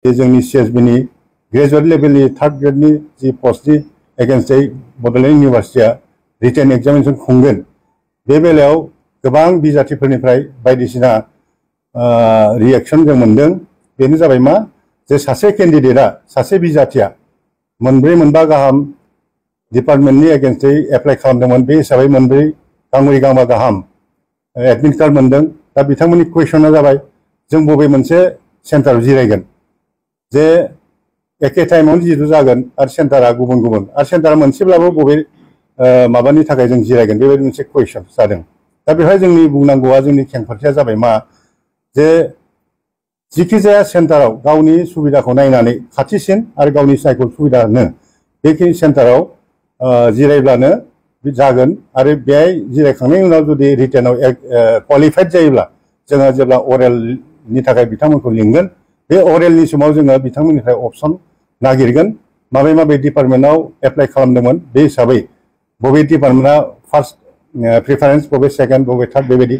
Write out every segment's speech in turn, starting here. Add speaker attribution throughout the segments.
Speaker 1: बे जोंनि CSB नि ग्रेजुवेट लेभेलनि थार्ड ग्रेडनि जि पस्टनि एगेन्स्टै बड'लेण्ड इउनिभार्सिटिया रिटेन एग्जामिनेसन खुंगोन बे बेलायाव गोबां बिजाथिफोरनिफ्राय बायदिसिना रिएक्शन जों मोनदों। बेनो जाबाय मा जे सासे केन्डिडेटआ सासे बिजाथिया मोनब्रै मोनबा गाहाम डिपार्टमेन्टनि एगेन्स्टै एप्लाइ खालामदोंमोन। बे हिसाबै मोनब्रै गांब्रै गांबा गाहाम एडमिट कार्ड मोनदों। दा बिथांमोननि कुइसना जाबाय जों बबे मोनसे सेन्टाराव जिरायगोन जे एखे टाइमावनो जिहेतु जागोन आरो सेन्टारा गुबुन गुबुन आरो सेन्टारा मोनसेब्लाबो बबे माबानि थाखाय जों जिरायगोन बेबायदि मोनसे कुइसन जादों। दा बेवहाय जोंनि बुंनांगौआ जोंनि खेंफोरथिया जाबाय मा जे जिखिजाया सेन्टाराव गावनि सुबिदाखौ नायनानै खाथिसिन आरो गावनि सायख' सुबिदा होनो बेखिनि सेन्टाराव जिरायब्लानो जागोन आरो बेहाय जिरायखांनायनि उनाव जुदि रिटेनाव क्वालिफाइड जायोब्ला जोङो जेब्ला अरेलनि थाखाय बिथांमोनखौ लिंगोन बे अरेलनि समाव जोङो बिथांमोननिफ्राय अपसन नागिरगोन माबे माबे डिपार्टमेन्टआव एप्लाइ खालामदोंमोन बे हिसाबै बबे डिपार्टमेन्टआ फार्स्ट प्रिफारेन्स बबे सेकेन्ड बबे थार्ड बेबायदि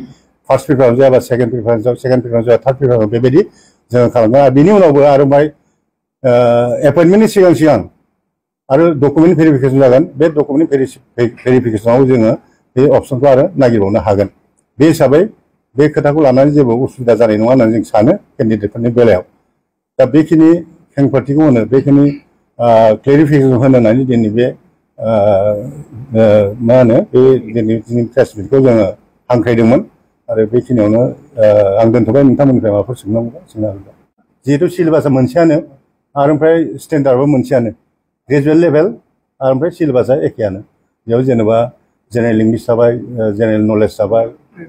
Speaker 1: फार्स्ट प्रिफारेन्स जायाबा सेकेन्ड प्रिफारेन्सआव सेकेन्ड प्रिफारेन्स जाया थार्ड प्रिफारेन्सआव बेबायदि जोङो खालामगोन। आरो बिनि उनावबो आरो बाय एपइन्टमेन्टनि सिगां सिगां आरो डकुमेन्ट भेरिफिकेसन जागोन। बे डकुमेन्ट भेरिफिकेसनाव जोङो बे अपसनखौ आरो नागिरबावनो हागोन। बे हिसाबै बे खोथाखौ लानानै जेबो उसुबिदा जानाय नङा होननानै जों सानो केन्डिडेटफोरनि बेलायाव। दा बेखिनि खेंफोरथिखौ होनो बेखिनि क्लेरिफिकेसन होनो होननानै दिनै बे मा होनो बे दिनै प्रेस मिटखौ जोङो हांख्रायदोंमोन आरो बेखिनियावनो आं दोनथ'बाय। नोंथांमोननिफ्राय माबाफोर सोंनांगौबा सोंनो हागोन। जिहेतु सिलेबासा मोनसेयानो आरो ओमफ्राय स्टेन्डार्डबो मोनसेयानो ग्रेजुवेट लेभेल आरो ओमफ्राय सिलेबासा एखेयानो। बेयाव जेनेबा जेनेरेल इंलिस थाबाय जेनेरेल नलेज थाबाय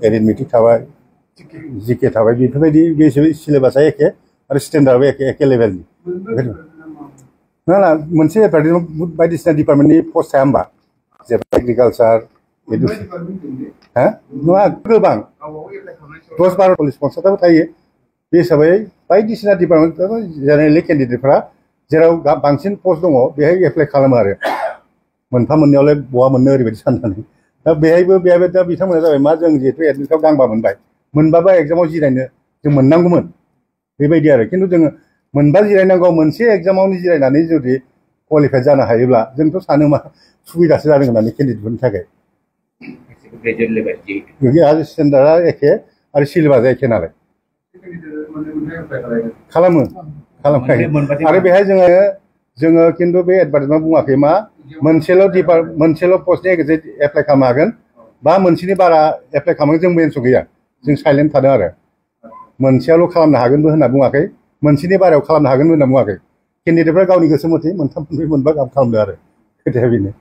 Speaker 1: एरिथमेटिक थाबाय जिके थाबाय बेफोरबायदि सिलेबासा एखे आरो स्टेन्डार्डबो एखे लेभेलनि। ना ना मोनसे एडभार्टाइजमेन्ट बायदिसिना डिपार्टमेन्टनि पस्ट थाया होमबा जेरै एग्रिकालचार हा नङा गोबां 10-12 पुलिस पस्टआबो थायो। बे हिसाबै बायदिसिना डिपार्टमेन्ट जेनेरेलि केन्डिडेटफ्रा जेराव बांसिन पस्ट दङ बेहाय एप्लाइ खालामो आरो मोनफा मोननैयावलाय बहा मोननो ओरैबायदि साननानै। दा बेहायबो दा बिथांमोना जाबाय मा जों जिहेतु एडमिट कार्ड गांबा मोनबाय मोनबाबा एग्जामाव जिरायनो जों मोननांगौमोन बेबायदि आरो। खिन्थु जोङो मोनबा जिरायनांगौ मोनसे एग्जामावनो जिरायनानै जुदि क्वालिफाइड जानो हायोब्ला जोंथ' सानो मा सुबिदासो जादों होननानै केन्डिडेटफोरनि थाखाय। आरो स्टेन्डार्डआ एखे आरो सिलेबासा एखे नालाय खालामो खालामखायो। आरो बेहाय जोङो खिन्थु बे एडभार्टाइजमेन्टआव बुङाखै मा मोनसेल' पस्टनि एप्लाइ खालामनो हागोन बा मोनसेनि बारा एप्लाइ खालामनो जों मेन्सन गैया। जों साइलेन्ट थादों आरो मोनसेयाल' खालामनो हागोनबो होनना बुङाखै मोनसेनि बारायाव खालामनो हागोन होनना बुङाखै। केन्डिडेटफ्रा गावनि गोसो मथे मोनथाम मोनब्रै मोनबा गाहाम खालामदों आरो खोथाया बेनो।